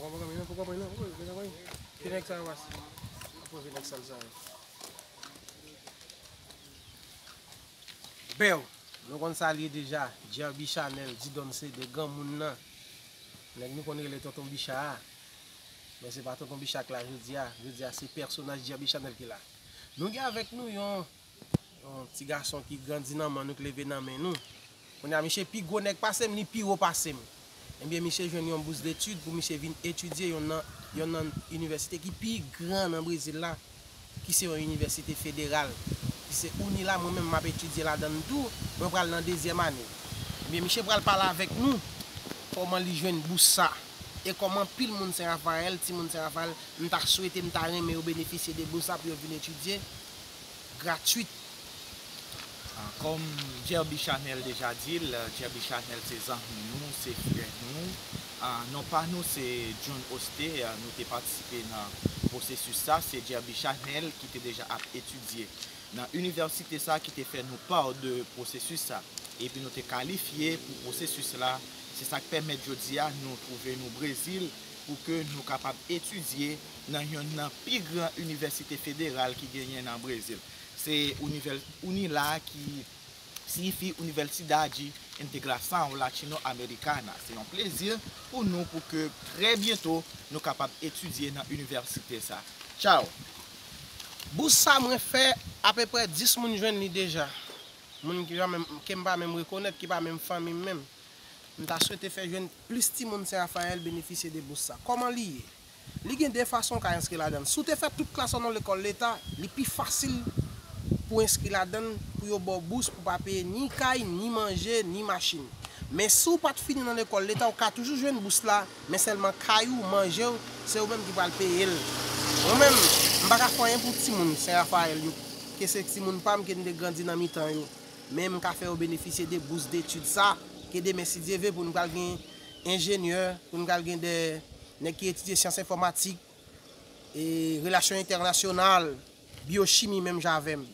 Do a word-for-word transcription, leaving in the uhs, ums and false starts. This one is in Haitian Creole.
Poko konprann, non, poko konprann, non, poko konprann. Ki nèg sa yo pase? Poko vin nèg sal sa yo. Bèw, nou konn sa l ye deja. Jerby Chanel, Didon se de granmoun nan. Nèg nou konn rele Tonton Bicha a. Men se pa Tonton Bicha k la jodi a. Jodi a se pèsonaj Jerby Chanel ki la. Nou gen avèk nou yon yon ti gason ki grandi nan men nou, ki leve nan men nou. Kounye a, misye pi gwo nèg pase m, li pi wo pase m. Ebyen, misye jwenn yon bous detid pou misye vin etidye yon nan, yon nan inivèsite ki pi gran nan Brezil la, ki se yon inivèsite federal, ki se UNILA. Mwen menm, m ap etidye ladan l tou, mwen pral nan dezyèm ane. Ebyen, misye pral pale avèk nou kòman li jwenn bous sa, e kòman pil moun Sen Rafayèl, timoun Sen Rafayèl, m ta swete, m ta renmen yo benefisye de bous sa pou yo vin etidye gratwit. Ah, kòm Jerby Chanel deja di l, Jerby Chanel se zanmi nou, se frè nou. Ah, non pa nou se John Oste, ah, nou te patisipe nan pwosesis sa, se Jerby Chanel ki te deja ap etidye nan inivèsite sa ki te fè nou pa de pwosesis sa. Epi nou te kalifye pou pwosesis la, se sa k pèmèt jodi a nou twouve nou Brezil pou ke nou kapab etidye nan yonn nan pi gran inivèsite federal ki genyen nan Brezil. Se UNILA ki siyifi Universidade Integração Latino-Americana. Se yon plezi pou nou pou ke trè byento nou kapab etidye nan inivèsite sa. Tchaw! Bous sa mwen fè, apeprè dis moun jwenn li deja. Moun ki pa menm, ke m pa menm rekonèt, ki pa menm fanmi m menm. M ta swete fè jwenn plis timoun Sen Rafayèl benefisye de bous sa. Kòman li ye? Li gen de fason w ka enskri ladan l. Si w te fè tout klas w nan lekòl leta, li pi fasil pou w enskri ladan l, pou yo ba w bous pou w pa peye ni kay, ni manje, ni machin. Men si w pa t fini nan lekòl leta, w ka toujou jwenn bous la, men sèlman kay ou, manje w, se ou menm ki pral peye l. Mwen menm, m pa ka fè anyen pou timoun Sen Rafayèl yo, ke se timoun pa m ke m te grandi nan mitan yo. Men m ka fè yo benefisye de bous detid sa, ke demen si Dye vle pou nou pral gen enjenyè, pou nou pral gen de nèg ki etidye syans enfòmatik, e relasyon entènasyonal, byochimi menm jan avè m.